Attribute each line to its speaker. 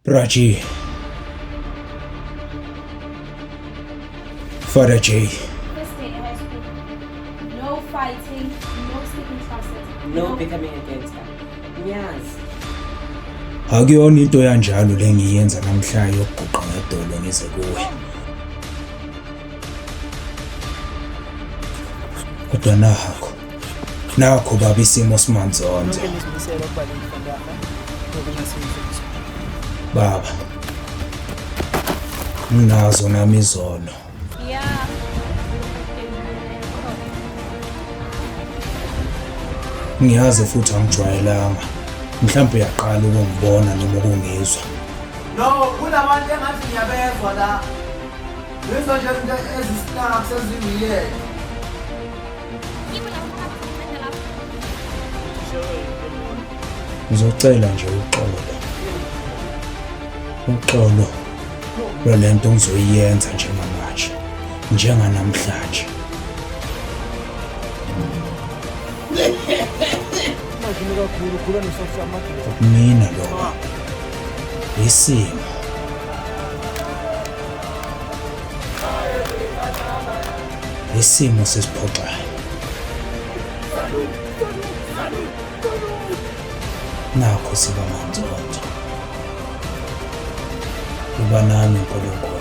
Speaker 1: Prachi. Father J.
Speaker 2: First day at high school. No fighting, no skipping classes.
Speaker 3: No becoming a gangster. Ngiyazi.
Speaker 1: Akuyona into yanjalo le ngiyenza namhlanje yokuguqa ngedolo ngize kuwe. Kodwa nakho nakho baba isimo simanzonzo.
Speaker 4: Nonke nizimisele ukuba le mfundana ngokungasinzuzo.
Speaker 1: Baba. Nginazo nami izono.
Speaker 2: Yeah.
Speaker 1: Ngiyazi futhi angijwayelanga. Mhlawumbe uyaqala ukungibona noma ukungizwa.
Speaker 5: No, kunabantu engathi ngiyabezwa la. Ngizwa nje izinto ezisnacks eziwiyele.
Speaker 1: Ngizocela nje uxolo. Uxolo lwalento ngizoyenza njengamanje. Njenganamhlanje. Mina lo. Isimo. Isimo sesiphoxayo. Nakho siba manzonzo. Iba nami Nkulunkulu.